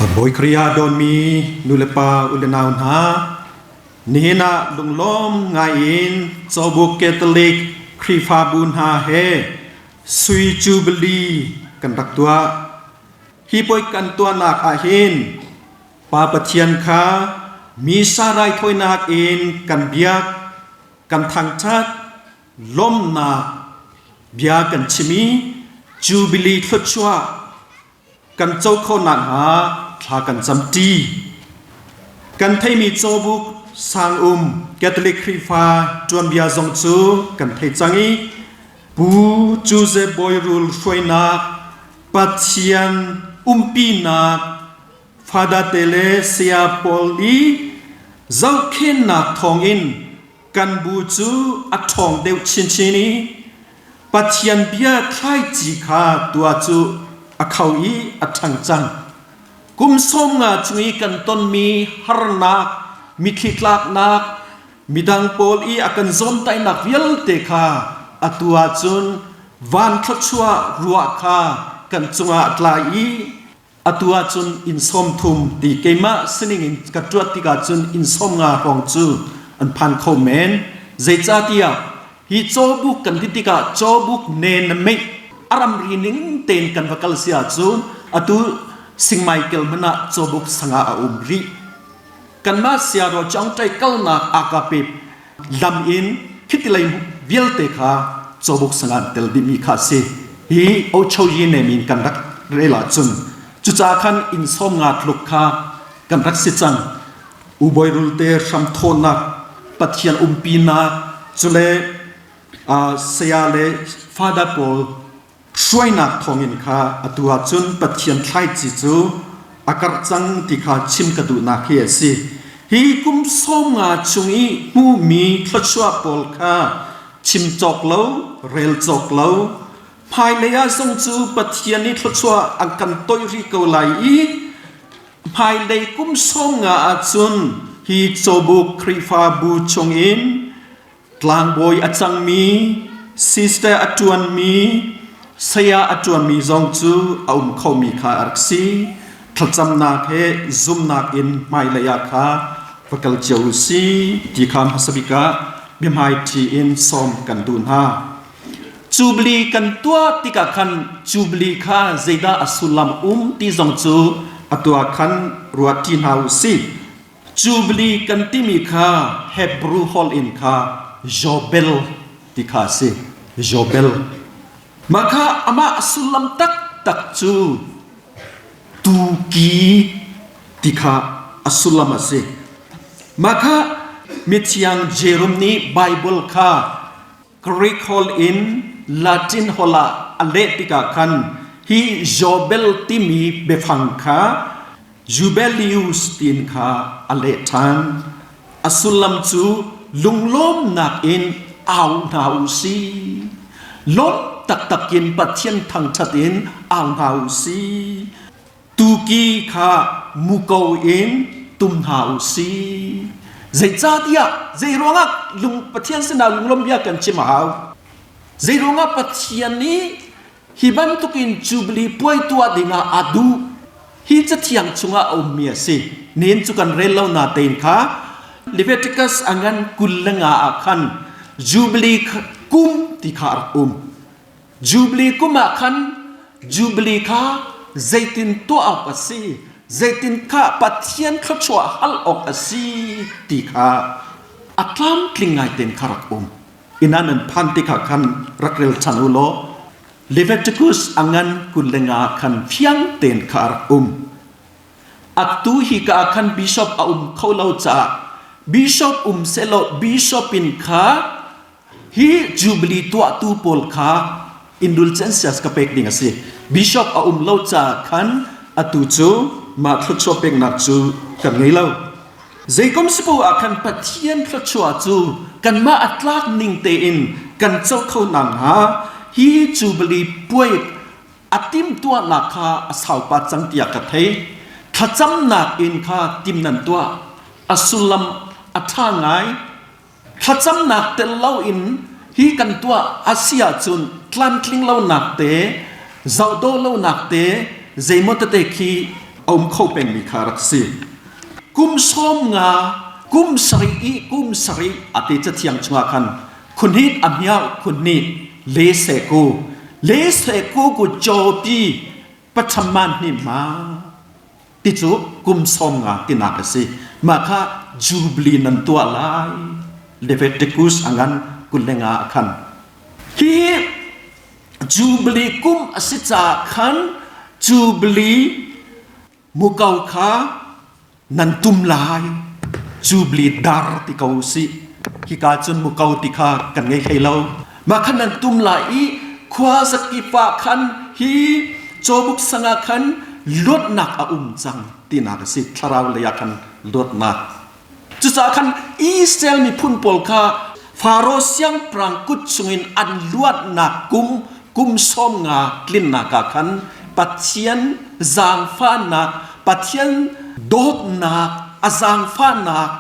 Bawi Khrih ah dawtmi nulepa u le nau hna, nihin ah lunglawm ngai in Cawbuk Catholic Khrihfabu hna he Sui Jubilee kan rak tuah. Hi puai kan tuahnak ah hin Pa Pathian kha Missa raithawinak in kan biak, kan thangṭhat, lawmhnak bia kan chim i Jubilee thluachuah kan co khawh nakhnga thla kan camṭi. Kan theimi cawbuk sangum Catholic Khrihfa tuanbia zong cu kan thei cang i Pu Joseph Bawirul hruainak Pathian umpinak Father te le Saya pawl i zohkhennak thawngin kan bu cu a ṭhawng deuh chinchin i Pathian bia thlaici kha tua cu a kho i a ṭhang cang. Kum 50 chung i kan tonmi harnak, mitthli tlaknak, midang pawl i a kan zawmtaihnak vialte kha atu ahcun van thluachuah ruah kha kan cungah a tla i Atu ahcun inn 30 ti keimah sining in ka ṭuat tikah cun inn 50 hrawng cu an phan kho men. Zeicahtiah hi cawbuk kan ti tikah cawbuk ne na meih a ramri ning tein kan va kal si ahcun atu Sing Michael hmanh ah cawbuk sangah a um rih. Kanmah siaro Changṭai kalnak akape lam in khitilei vialte kha cawbuk sangah an tel dihmi kha a si. Hi Ochoyi nem in kan rak rel ahcun cucaah khan inn 50 tluk kha kan rak si cang. U Bawi Rul te hramthawhnak Pathian umpinak cule saya le father pawl hruainak thawngin kha atu ahcun Pathian thlaici cu a karh cang ti kha chim ka duhnak hi a si. Hi kum 50 chung i hmuhmi thluachuah pawl kha chim cawk lo, rel cawk lo, hmailei ah zong cu Pathian nih thluachuah an kan toih rih ko lai i hmailei kum 50 ahcun hi cawbuk Khrihfabu chungin Tlangbawi a cangmi, sister a ṭuanmi, saya a ṭuanmi zong cu a um khomi kha a rak si. Thlacamnak he zumnak in hmailei ah kha va kal cio u si ti kha hmasa bik ah biahmaiṭhi in sawm kan duh hna. Jubilee kan tuah tikah khan Jubilee kha zeidah a sullam um ti zong cu atu ah khan ruahṭi hna u sih. Jubilee kan timi kha Hebrew holh in kha Jobel ti kha a si. Jobel. Mah kha amah sullam taktak cu tuki ti kha a sullam a si. Mah kha mithiang Jerome nih Bible kha Greek holh in Latin holh ah a leh tikah khan hi Jobel timi biafang kha Jubelius tiin kha a leh ṭhan. A sullam cu lunglawmnak in au hna u si. Lawm taktak in Pathian thangṭhat in au hna u si. Tuki kha muko in tum hna u si. Zeicahtiah zeiruangah lung Pathian sinah lunglawm bia kan chim a hau? Zeiruangah Pathian nih hi bantukin Jubilee puai tuah dingah a duh? Hi cathiang chungah a ummi a si. Nihin cu kan rel lo na tein kha Leviticus a ngan 25 ah khan Jubilee kum ti kha a rak um. Jubilee kum ah khan Jubilee kha zeitin tuah awk a si, zeitin kha Pathian thluachuah hal awk a si ti kha a tlamtling ngai tein kha rak um. Inn ah nan phan tikah khan rak rel ṭhan u law Leviticus a ngan 25 khan fiang tein kha a rak um. Atu hi ka ah khan bishop a um kho lo caah bishop um sehlaw bishop in kha hi Jubilee tuahtu pawl kha indulgences ka pek ding a si. Bishop a um lo caah khan atu cu mah thluachuah peknak cu kan ngei lo. Zeikom si poah ah khan Pathian thluachuah cu kanmah a tlak ning tein kan co kho nakhnga hi Jubilee puai a timhtuahnak kha a saupa cang tiah ka thei. Thlacamnak in kha tim nan tuah. A sullam a ṭha ngai. Thlacamnak tel loin hi kan tuah a si ahcun tlamtling lonak te, zohdawh lonak te, zeimaw tete khi a a um kho pengmi kha rak si. Kum 50, kum sarih i kum sarih a ti cathiang chungah khan khunhit a hmiau khunhit le se ku le se ku ku chawpi pathaman hni ma ti cu kum 50 tinak a si. Mah kha Jubilee nan tuah lai. Leviticus a ngan 25 ah khan. Hi Jubilee kum a si caah khan Jubilee muko kha nan tum lai. Jubilee dar ti ko sih. Hika cun muko ti kha kan ngei hlei lo. Mah khan nan tum lai i khua zakip ah khan hi cawbuk sang ah khan luatnak a um cang tinak a si. Thlarau lei ah khan luatnak. Cucaah khan Israel miphun pawl kha Faro siangpahrang kut chungin an luatnak kum kum 50 tlinnak ah khan Pathian zaangfahnak, Pathian dawtnak, a zaangfahnak,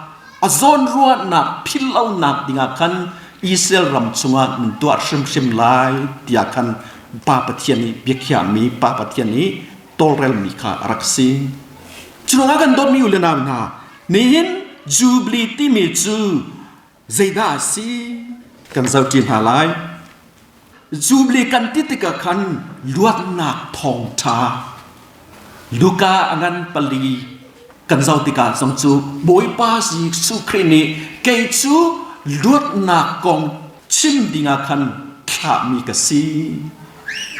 a zawnruahnak philhlonak dingah khan Israel ram chungah nan tuah hrimhrim lai tiah khan Pa Pathian nih biakhiahmi, Pa Pathian nih tawlrelmi kha a rak si. Cu ruangah kan dawtmi u le nau hna, nihin Jubilee timi cu zeidah a si? Kan zohṭi hna lai. Jubilee kan ti tikah khan luatnak thawngṭha Luka a ngan pali kan zoh tikah zong cu Bawipa Jesuh Khrih nih kei cu luatnak kong chim dingah khan thlahmi ka si.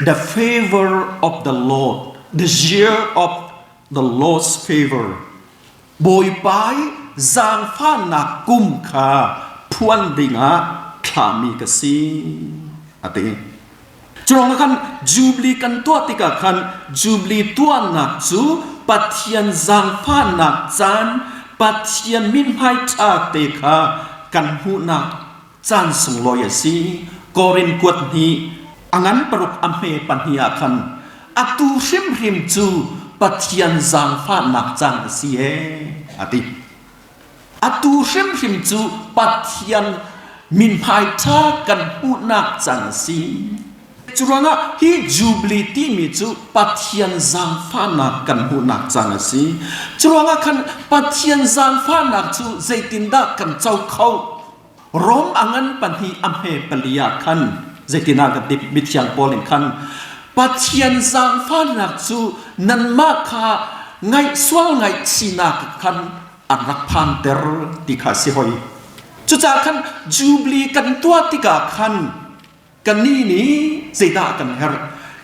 The favor of the Lord, the year of the Lord's favor. Bawipa i zaangfahnak kum kha phuan dingah thlahmi ka si, a ti. Curuangah khan Jubilee kan tuah tikah khan Jubilee tuahnak cu Pathian zaangfahnak caan, Pathian mithmai ṭha te kha kan hmuhnak caan sunglawi a si. Korin kuat hnih a ngan paruk a hme pahnih ah khan atu hrimhrim cu Pathian zaangfahnak caan a si ee a ti. Atu hrimhrim cu Pathian mithmai ṭha kan hmuhnak caan a si. Curuangah hi Jubilee timi cu Pathian zaangfahnak kan hmuhnak caan a si. Curuangah khan Pathian zaangfahnak cu zeitindah kan co kho? Rom a ngan pahnih a hme pali ah khan zeitinah kan ti mithiang Paul in khan Pathian zaangfahnak cu nanmah kha ngaih sual ngaihchihnak khan an rak phanter ti kha si hoi. Cucaah khan Jubilee kan tuah tikah khan Kannih nih zeidah kan herh?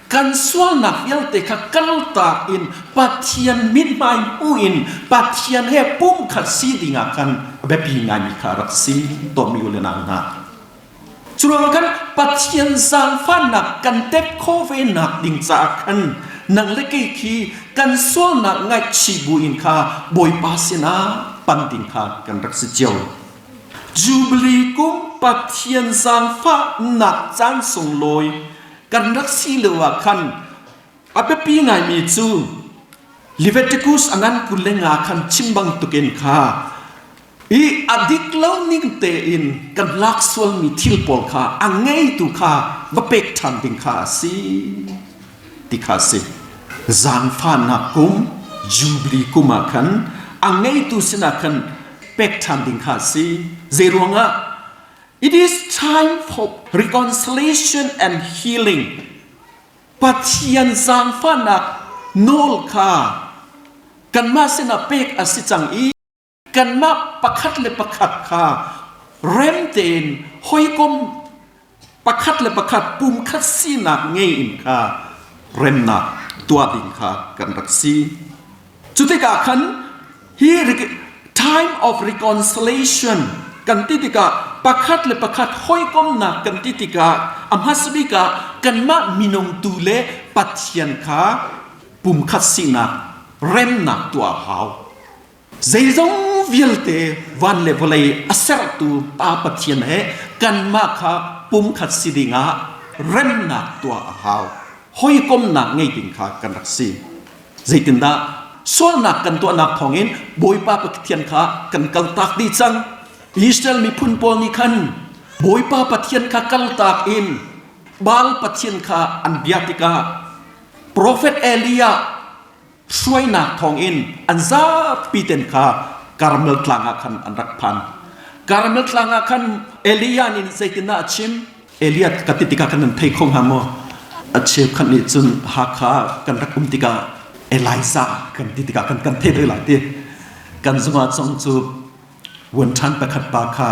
Kan sualnak vialte kha kaltak in Pathian mithmai hmu in Pathian he pumkhat si dingah khan a biapi ngaimi kha rak si tawnmi u le nau hna. Curuangah khan Pathian zaangfahnak kan tep khawh ve nak ding caah khan nang le kei khi kan sualnak ngaihchih buin kha Bawipa sinah pan ding kha kan rak si cio. Jubilee kum Pathian zaangfahnak caan sunglawi kan rak si lio ah khan a biapi ngaimi cu Leviticus a ngan 25 khan chim bantukin kha i a dik lo ning tein kan lak sualmi thil pawl kha a ngeitu kha va pek ṭhan ding kha a si ti kha a si. Zaangfahnak kum Jubilee kum ah khan a ngeitu sinah khan pek ṭhan ding kha a si. Zeiruangah? It is time for reconciliation and healing. Pathian zaangfahnak nawl kha kanmah sinah pek a si cang i kanmah pakhat le pakhat kha rem tein hawikom pakhat le pakhat pumkhat sinak ngei in kha remnak tuah ding kha kan rak si. Cu tikah khan hi time of reconciliation kan ti tikah pakhat le pakhat hawikomnak kan ti tikah a hmasa bik ah kanmah minung tu le Pathian kha pumkhat sinak remnak tuah a hau. Zeizong vialte van le vawlei a sertu Pa Pathian he kanmah kha pumkhat si dingah remnak tuah a hau. Hawikomnak ngei ding kha kan rak si. Zeitindah sualnak kan tuahnak thawngin Bawipa Pathian kha kan kaltak dih cang. Israel miphun pawl nih khan Bawipa Pathian kha kaltak in Baal Pathian kha an bia tikah Profet Elijah. Hruainak thawngin an zapi ten kha Karmel tlang ah khan an rak phan. Karmel tlang ah khan Elijah nih zeitindah a chim? Elijah ka ti tikah khan nan thei kho hnga maw? A cheukhat nih cun Hakha kan rak um tikah Elijah kan ti tikah kan kan thei lai ti. Kan zungah cong cu vuanṭhan pakhat pa kha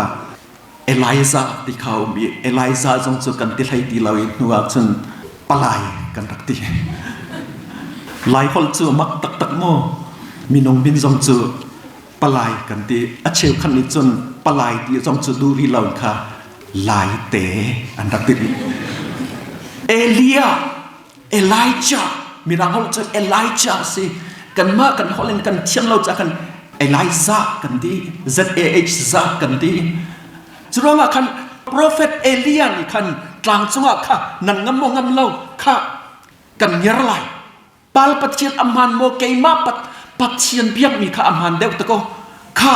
Elijah ti kha um i Elijah zong cu kan ti hlei ti lo i hnu ah cun palai kan rak ti. Lai holh cu mak taktak maw? Minung min zong cu palai kan ti. A cheukhat nih cun palai ti zong cu duh rih lo kha Laite an rak ti rih. Elijah Elijah mirang holh cu Elijah a si. Kanmah kan holh in kan thiam lo caah kan Elijah kan ti. Z A H za kan ti. Cu ruangah khan prophet Elijah nih khan tlang cungah kha nan ngam maw ngam lo kha kan ngiar lai. Pal Pathian a hmaan maw keimah pat Pathian biakmi kha a hmaan deuh ta ko kha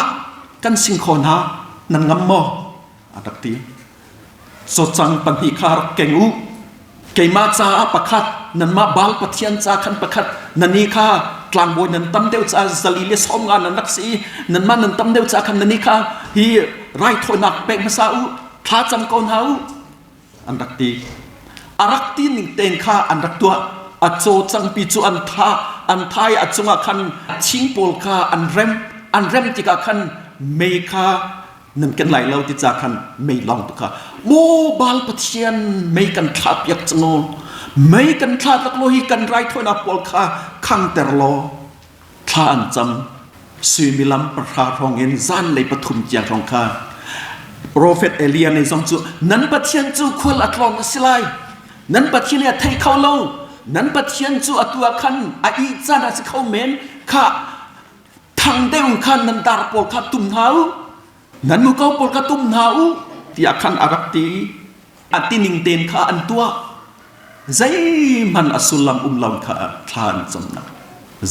kan sing kho hna nan ngam maw a rak ti. Cawcang pahnih kha rak keng u. Keimah caah pakhat, nanmah Baal pathian ca khan pakhat, nani kha tlangbawi nan tam deuh caah zali le 50 nan rak si i nanmah nan tam deuh caah khan nani kha hi raithawinak pek hmasa u, thla cam ko hna u, an rak ti. A rak ti ning tein kha an rak tuah. A cawcangpi cu an thah, an thah i a cungah khan thing pawl kha an rem. An rem tikah khan mei kha nan kan lai lo ti ca khan mei lawng tu kha maw Baal pathian mei kan thlah piak cang aw mei kan thlah tak lo hi kan raithawinak pawl kha khangter law thla an cam suimilam 10 hrawng in zanlei 3 tiang hrawng kha Prophet Elijah nih zong cu nan pathian cu khual a tlawng a si lai nan pathian nih a thei kho lo nan pathian cu atu ah khan a ih caan a si kho men kha Thang deuh khan nan dar pawl kha tum hna u, nan muko pawl kha tum hna u, tiah khan a rak ti. A tining tein kha an tuah. Zeihmanh a sullam um lo kha thla an camnak.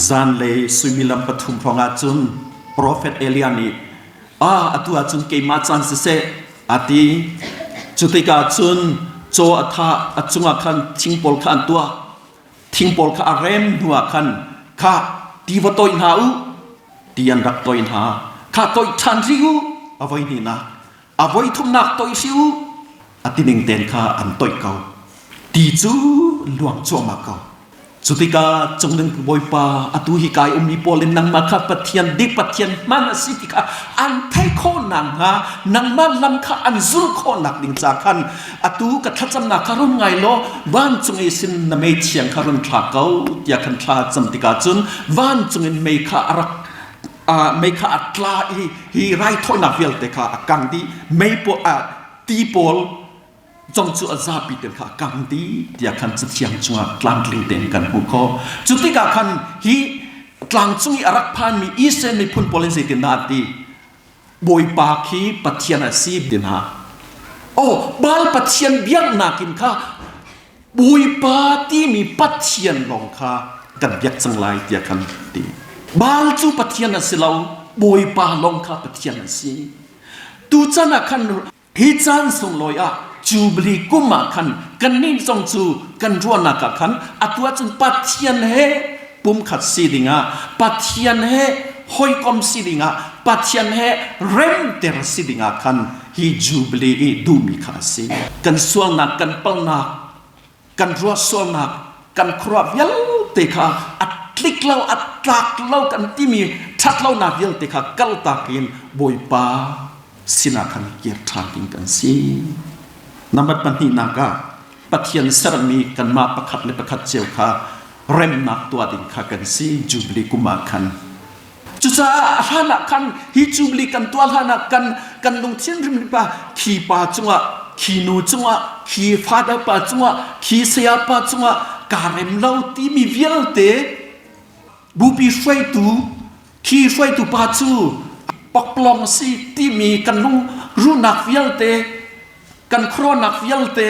Zanlei suimilam 3 hrawng ah cun profet Elijah nih, "Ah, atu ah cun keimah caan siseh," a ti. Cu tikah cun caw a thah, a cungah khan thing pawl kha an tuah. Thing pawl kha a rem hnuah khan kha ti va toih hna u ti an rak toih hna. Kha toih ṭhan rih u a voi hnihnak, a voi thumnak toih hrih u a tining ten kha an toih ko. Ti cu luang cuahmah ko. Cu tikah cungnung Bawipa atu hi kai ummi pawl in nangmah kha Pathian dik Pathian hman a si ti kha an theih khawh nakhnga nangmah lam kha an zulh khawh nak ding ca khan atu ka thlacamnak kha run ngai law vancung i sin na mei thiang kha run thla ko tiah khan thla cam tikah cun vancung in mei kha a rak mei kha a tla i hi raithawinak vialte kha a kang dih mei pawl ti pawl zong cu a zapi te kha a kang dih tiah khan cathiang chungah tlamtling tein kan hmuh khawh. Cu tikah khan hi tlang cung i a rak phanmi Israel miphun pawl in zeitindah an ti? Bawipa khi Pathian a si ti hna. Oh, Baal Pathian biaknak in kha Bawipa timi Pathian lawng kha kan biak cang lai tiah kan ti. Baal cu Pathian a si lo, Bawipa lawng kha Pathian a si. Tuchan ah khan Hi caan sunglawi ah Jubilee kum ah khan kannih zong cu kan ruahnak ah khan atu ahcun Pathian he pumkhat si dingah Pathian he hawikom si dingah Pathian he remter si dingah khan hi Jubilee i duhmi kha a si. Kan sualnak kan palnak kan ruah sualnak kan khuaruah vialte kha a tlik lo a tlak lo kan timi ṭhatlonak vialte kha kaltak in Bawipa sinah khan kir ṭhan ding kan si. Number pahnihnak ah Pathian sermi kanmah pakhat le pakhat cio kha remnak tuah ding kha kan si Jubilee kum ah khan. Cucaah a hlan ah khan hi Jubilee kan tuah hlan ah kan kan lungthin rimrim pa khi pa cungah khi nu cungah khi father pa cungah khi saya pa cungah kaa rem lo timi vialte bupi hruaitu khi hruaitu pa cu pakpalawng si timi kan lung ruhnak vialte kan khuaruahnak vialte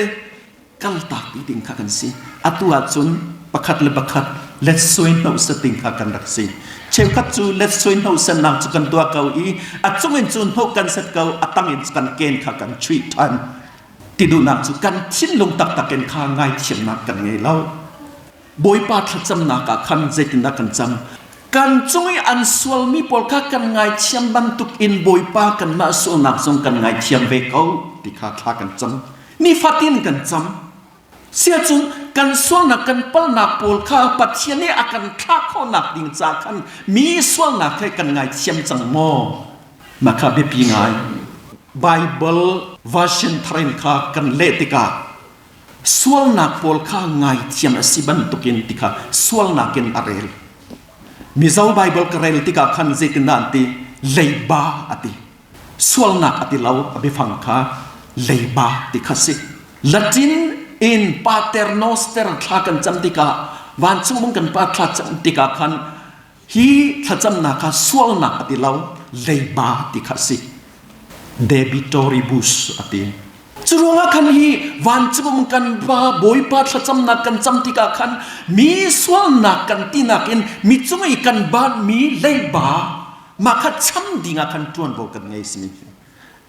kaltak ti ding kha kan si. Atu ahcun pakhat le pakhat let suai hnoh ding kha kan rak si. Cheukhat cu let suai hnoh sennak cu kan tuah ko i a cung in cu hnoh kan set ko, a tang in kan ken kha kan chuih ṭhan. Ti duhnak cu kan thinlung taktak in kha ngaithiamnak kan ngei lo. Bawipa thlacamnak ah khan zeitindah kan cam? Kan cung i an sualmi pawl kha kan ngaithiam bantuk in Bawipa kanmah sualnak zong kan ngaithiam ve ko ti kha thla kan cam. Nifatin kan cam. Siacun kan sualnak kan palnak pawl kha Pathian nih a kan thlah khawhnak ding ca khan mi sualnak he kan ngaithiam cang maw? Mah kha biapi ngai. Bible version thar in kha kan leh tikah sualnak pawl kha ngaithiam a si bantukin ti kha sualnak in a rel. Mizo Bible ka rel tikah khan zeitindah an ti? Leiba a ti. Sualnak a ti lo, a biafang kha leiba ti kha si. Latin in Pater Noster thla kan cam tikah vancung mung kan pa thla cam tikah khan hi thlacamnak kha sualnak a ti lo, leiba ti kha si. Debitoribus a ti. Cu ruangah khan hi vancung kan pa Bawipa thlacamnak kan cam tikah khan mi sualnak kan tinak in mi cung i kan baanmi leiba mah kha cham ding ah khan ṭuanvo kan ngei simi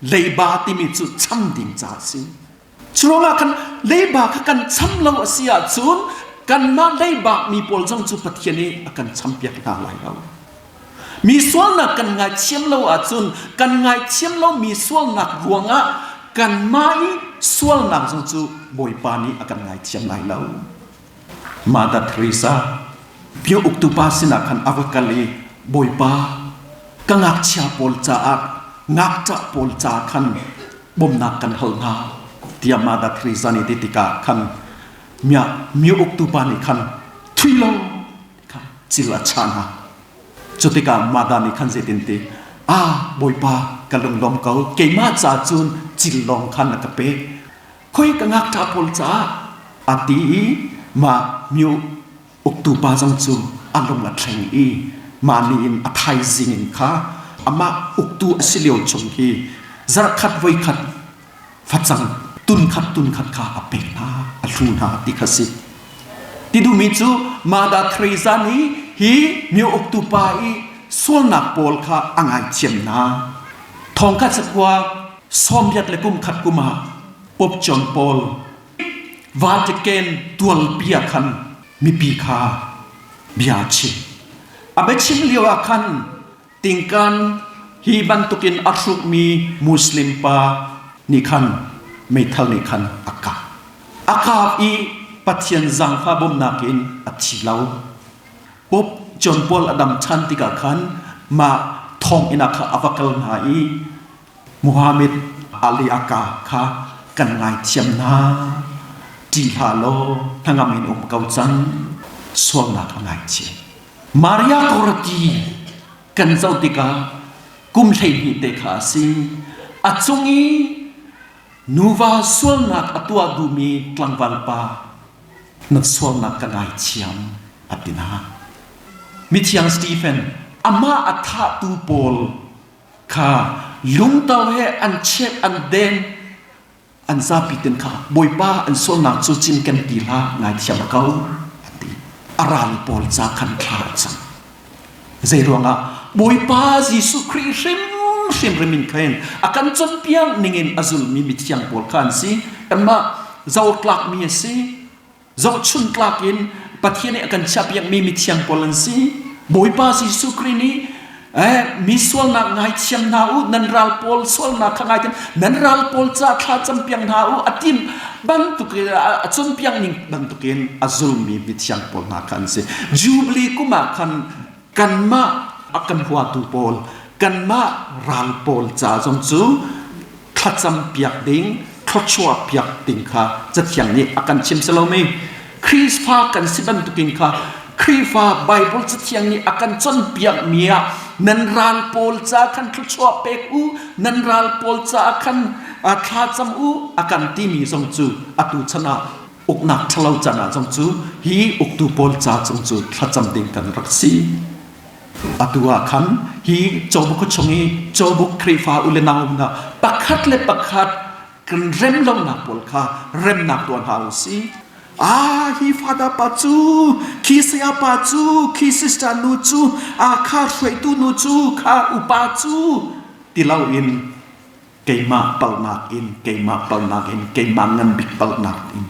leiba timi cu cham ding ca a si. Cu ruangah khan leiba kha kan cham lo a si ahcun kanmah leiba mi pawl zong cu Pathian nih a kan champiak hna lai lo. Mi sualnak kan ngaithiam lo ahcun kan ngaithiam lomi sualnak ruangah kanmah i sualnak zong cu Bawipa nih a kan ngaithiam lai lo. Mother Teresa bia uktu pa sinah khan a va kal i Bawipa ka ngakchia pawl caah ngakṭah pawl ca khan bawmhnak kan hal hna tiah Mother Teresa nih ti tikah khan mia mi uktu pa nih khan thui lo kha cil a chah hna. Cu tikah Mada nih khan zeitin ti, Ah, Bawipa, ka lunglawm ko, keimah ca cun cil lawng khan na ka pek. Khoi ka ngakṭah pawl caah a ti i mah myo uktu pa zong cu a lung a thleng i mah ni in a thaizing in kha amah uktu a si lio chung hi zarhkhat voikhat facang tunkhat tunkhat kha a pek hna a hlu hna ti kha si ti duhmi cu Mother Teresa nih hi mi uktu pa i sualnak pawl kha a ngaithiam hna thongkhat sakua sawmriat le kum khat kum ah Pope John Paul Vatican tualpi ah khan mipi kha bia a chim a biachim lio ah khan Tingkan hi bantukin a hrukmi Muslim pa nih khan meithal nih khan a kah. A kah i Pathian zaangfah bawmhnak in a thi lo. Pope John Paul a dam ṭhan tikah khan mah thonginn ah kha a va kal hna i Muhammad Ali Aka kha kan ngaithiam hna. Ṭih hlah law hnangam in um ko cang. Sualnak a ngaithiam. Maria Goretti kan zoh tikah kum 12 te kha a si. A cung i nuva sualnak a tuah duhmi tlangval pa na sualnak ka ngaithiam a ti hna. Mithiang Stephen amah a thahtu pawl kha lungto he an chek an den An zapi ten kha Bawipa an sualnak cu cinken ti hlah ngaithiam ko an ti. A ral pawl ca khan thla a cam. Zei ruangah Bawipa Jesuh Khrih hrimhrim rim in khin a kan cawnpiak ningin a zulmi mithiang pawl kha an si. Kanmah zotlakmi a si. Zohchun tlak in Pathian nih a kan chiahpiakmi mithiang pawl an si. Bawipa Jesuh Khrih nih mi sualnak ngaithiam hna u, nan ral pawl sualnak kha ngaithiam, nan ral pawl ca thla campiak hna u a tim bantuk a cawnpiak ning bantukin a zulmi mithiang pawl hna kha an si. Jubilee kum ah khan kanmah a kan huatu pawl, kanmah ral pawl ca zong cu thlacam piak ding, thluachuah piak ding kha Cathiang nih a kan chim si lo mi? Khrihfa kan si bantukin kha Khrihfa Bible Cathiang nih a kan cawnpiak mi ah nan ral pawl ca khan thluachuah pek u, nan ral pawl ca khan thlacam u a kan timi zong cu atu chan ah uknak ṭhalo chan ah zong cu hi uktu pawl ca zong cu thlacam ding kan rak si. Atu ah khan hi cawbuk chung i cawbuk Khrihfa u le nau hna pakhat le pakhat kan rem lonak pawl kha remnak tuah hna u sih. Ah, hi father pa cu, khi saya pa cu, khi sister nu cu, ah kha hruaitu nu cu, kha upa cu ti loin keimah palhnak in, keimah palhnak in, keimah ngan bik palhnak in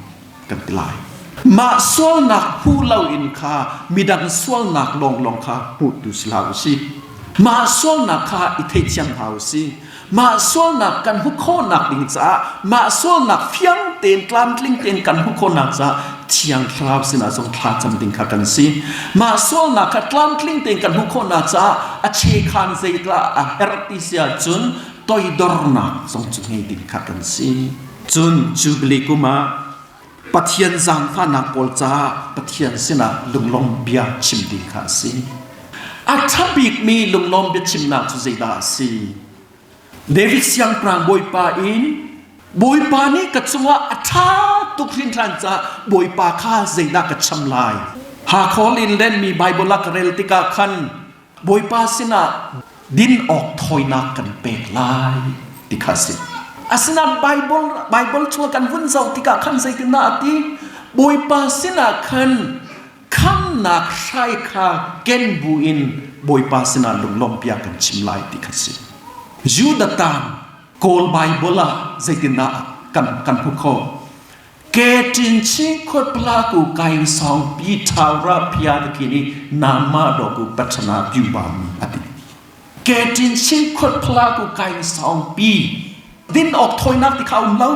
kan ti lai. Mah sualnak hmu loin kha midang sualnak lawnglawng kha hmuhtu si hlah u sih. Mah sualnak kha i theithiam hna u sih. Mah sualnak kan hmuh khawhnak ding caah mah sualnak fiang tein tlamtling tein kan hmuh khawhnak caah Thiang Thlarau sinah zong thla cam ding kha kan si. Mah sualnak kha tlamtling tein kan hmuh khawhnak caah a chekhan zeidah a herh ti si ahcun toidornak zong cu ngei ding kha kan si. Cun Jubilee kum ah Pathian zaangfahnak pawl caah Pathian sinah lunglawm bia chim ding kha a si. A ṭha bikmi lunglawm biachimnak cu zeidah a si? David siangpahrang Bawipa in Bawipa nih ka cungah a ṭha tuk hrinhran caah Bawipa kha zeidah ka cham lai? Hakhawl in lenmi Baibal ah ka rel tikah khan Bawipa sinah din awk thawinak kan pek lai ti kha a si. Asinain Baibal Baibal chung kan vun zoh tikah khan zeitindah a ti? Bawipa sinah khan khamnak hrai kha ken bu in Bawipa sinah lunglawm bia kan chim lai ti kha si. Judah tan Kawl Baibal ah zeitindah kan kan hmu kho? Ke ṭin chi khot pla ku kain song pi thau ra phia ta kini nama do ku pachana byu ba mi ati. Ke ṭin chi khot pla ku kain song pi din ok thoinak ti kha um lo.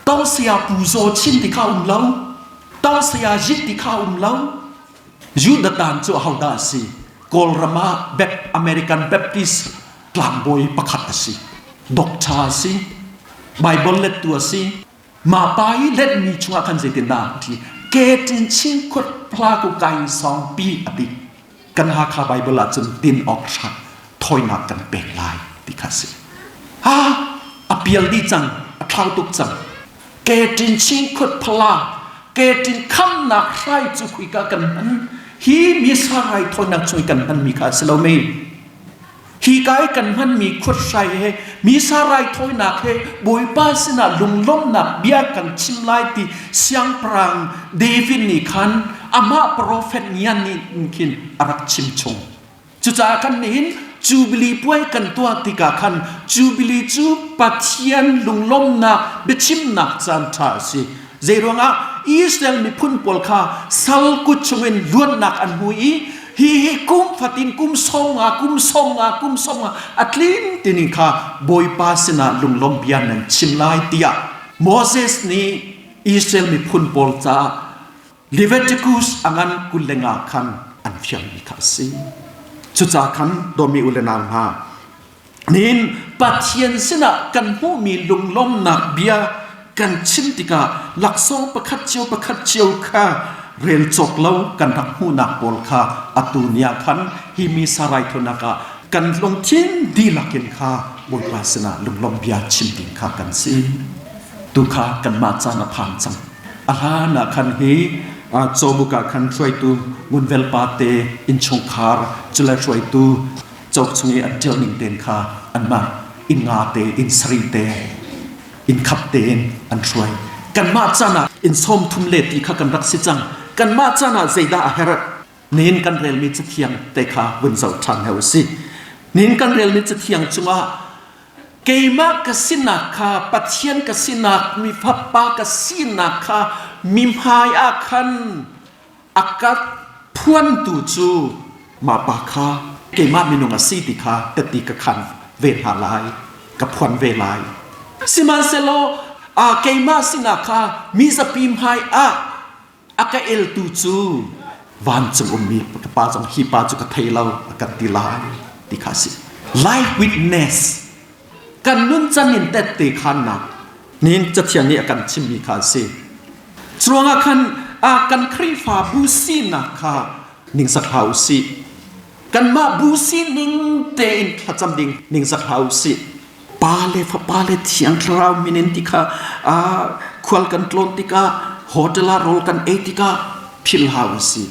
Tong saya pu zo chin ti kha um lo. Tong saya jit ti kha um lo. Judah tan cu ahodah a si? Kawlram ah American Baptist tlangbawi pakhat a si. Doctor a si. Bible lettu a si. Mah pa i letmi chungah khan zeitindah a ti? Ke ṭin chin khut pla ku kai song pi a ti. Kan Hakha Bible ah cun tin awk hrat thawinak kan pek lai ti kha si. Ha a pial dih cang, a thlau tuk cang. Ke ṭin chin khut phala, ke ṭin khamnak hrai cu khuika kan hman. Hi misa raithawinak chung i kan hmanmi kha a si lo mei? Hi ka i kan hmanmi khuthrai he Misa raithawinak he Bawipa sinah lunglawmhnak bia kan chim lai ti Siangpahrang David nih khan amah profet ngian nih khin a rak chim chung. Cucaah kan nihin Jubilee puai kan tuah tikah khan Jubilee cu Pathian lunglawmhnak biachimnak caan ṭha a si. Zeiruangah Israel miphun pawl kha sal kut chungin luatnak an hmu i hi hi kum fatin kum 50 kum 50 kum 50 a tlin tini kha Bawipa sinah lunglawm bia nan chim lai tiah Moses nih Israel miphun pawl caah Leviticus a ngan 25 khan an fialmi kha a si. Cucaah khan dawmi u le nau hna Nihin Pathian sinah kan hmuhmi lunglawmhnak bia kan chim tikah laksawng pakhat cio pakhat cio kha rel cawk lo kan rak hmuhnak pawl kha atu ni ah khan hi misa raithawinak ah kan lungthin dihlak in kha Bawipa sinah lunglawmh bia chim ding kha kan si. Tu kha kanmah caan a phan cang. A hlan ah khan hi cawbuk ah khan hruaitu Ngunvel pa te innchungkhar cule hruaitu Cauk chung i an ṭial ning tein kha anmah inn nga te, inn sarih te, inn khat tein an hruai. Kanmah chan ah inn 30 le ti kha kan rak si cang. Kanmah chan ah zeidah a herh? Nihin kan relmi cathiang te kha vun zoh ṭhan he u sih. Nihin kan relmi cathiang cungah keimah ka sinak kha Pathian ka sinak mi Fapa ka sinak kha mi hmai ah khan a ka phuantu cu mah pa kha keimah minung a si ti kha teti ka khan ve hna lai ka phuan ve lai sihmanhsehlaw keimah sinah kha mi zapi hmai ah a ka eltu cu vancung ummi ka pa zong hi pa cu ka thei lo a kan ti lai ti kha a si life witness kan nun can in tette khannak Nihin Cathiang nih a kan chimmi kha a si. Curuangah khan kan Khrihfabu sinak kha ningzak hlah u sih. Kanmah bu sining tein thlacam ding ningzak hlah u sih. Pa le Fapa le Thiang Thlarau min in ti kha khual kan tlawn tikah hotel ah rawl kan ei tikah philh hlah u sih.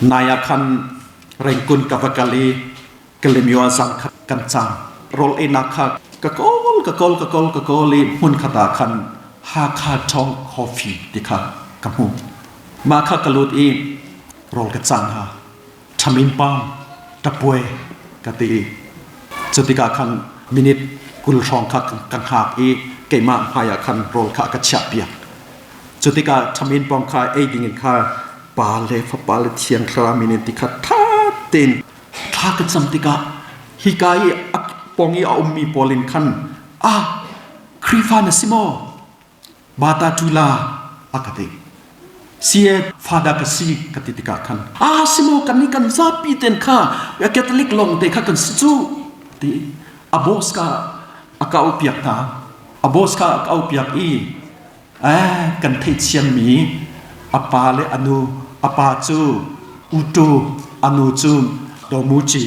Nai ah khan Rengkun ka va kal i Kalemyo ah zang khat kan cang. Rawl einak kha ka kawl ka kawl ka kawl ka kawl i hmun khat ah khan Hakha Ṭhawng Coffee ti kha ka hmu. Mah kha ka lut i rawl ka cang ha. Ṭhamin pang ṭapuai ka ti i cu tikah khan minute 20 hrawng kha ka hngak i keimah hmai ah khan rawl kha a ka chiahpiak. Cu tikah ṭhamin pawng kha ei dingin kha Pa le Fapa le Thiang Thlarau min in ti kha ṭha tein thla ka cam tikah hika i a pawng i a ummi pawl in khan ah Khrihfa na si maw? Bata tula a ka ti. Sie fada ka si ka ti tikah khan ah si maw kan nih kan zapi ten kha Catholic lawng te kha kan si cu ti a boss ka a ka piak hna a boss kha a ka piak i eh kan theih a pa le a nu a pa cu Utu a nu cu Domuchi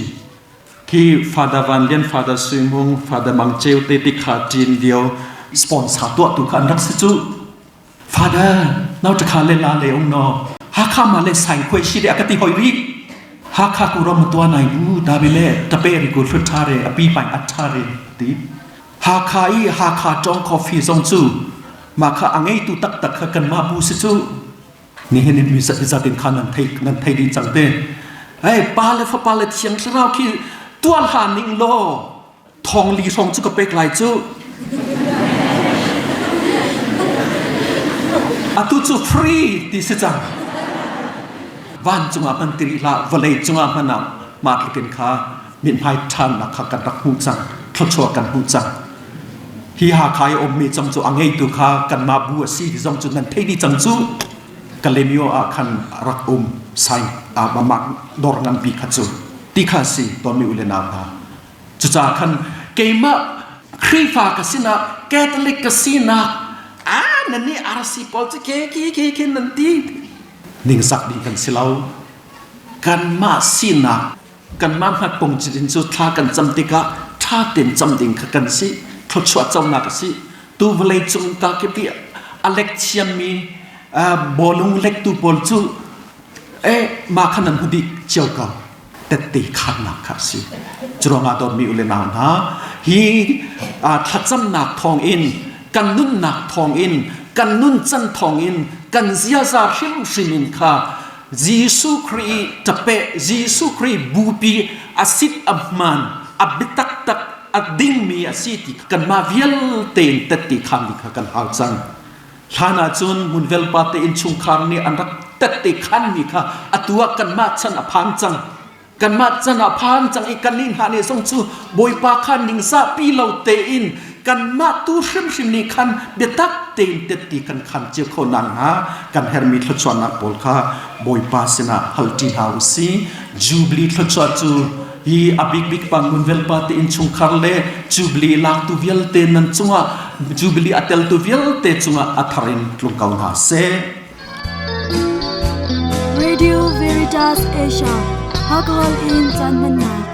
khi Father Van Lian Father Sui Hmung Father Mang Ceu te ti kha ṭin lio sponsor tuahtu kha an rak si cu Father nau ṭakha le la le um no Hakha ma le saing khuai shi de a ka ti hoi rih Hakha ku ram tua nai bu da bi le tape ri ku thlut tha re a pi pain at tha re ti Hakha i Hakha Tong Coffee zong cu mah kha a ngeitu taktak kha kanmah bu si cu nihin in mi zat in kha nan thei nan thei dih cang te hey pa le fapa le thiang thlarau khi tuah hlah ning law thong li hrawng cu ka pek lai cu atu cu free ti si cang vancung ah hman tiri hlah vawlei cungah hman ah mah tlukin kha mithmai ṭhannak kha kan rak hmuh cang thluachuah kan hmuh cang hi Hakha i ummi cang cu a ngeitu kha kanmah bu a si ti zong cu nan thei dih cang cu Kalemyo ah khan rak um sai mah dawr nganpi kha cu ti kha si tonmi u le nau hna cucaah khan keimah Khrihfa ka sinak Catholic ka sinak a nan nih RC pawl cu ke ke ke ke nan ti ningzak ding kan si lo kanmah sinak kanmah hngatkong in cu thla kan cam tikah ṭha tein cam ding kha kan si thluachuah conak a si tu vawlei cung ka kip i a lek thiammi bawlung lektu pawl cu eh mah kha nan hmu dih cio ko tette khannak kha a si curuangah dawtmi u le nau hna hi thlacamnak thawngin kan nunnak thawngin kan nuncan thawngin kan ziaza hrimhrim in kha Jesuh Khrih ṭapeh Jesuh Khrih bupi a sit a hmaan a biatak tak a dingmi a si ti kanmah vialte in tette khaan ding kha kan hau cang. Hlan ahcun hmunvel pa te innchungkhar nih an rak tette khanmi kha atu ah kanmah chan a phan cang. Kanmah can ah phan cang i kannih hna nih zong cu Bawipa kha ningzahpi lo tein kanmah tu hrimhrim nih khan biatak tein tetti kan khan cio kho nakhnga kan hermi thluachuahnak pawl kha Bawipa sinah halṭi hna u sih. Jubilee thluachuah cu hi a bikbik pa ngunvelpa te innchungkhar le Jubilee laktu vialte nan cungah Jubilee a teltu vialte cungah a thar in tlung ko hna seh. Radio Veritas Asia, Alcohol in caan hmannak.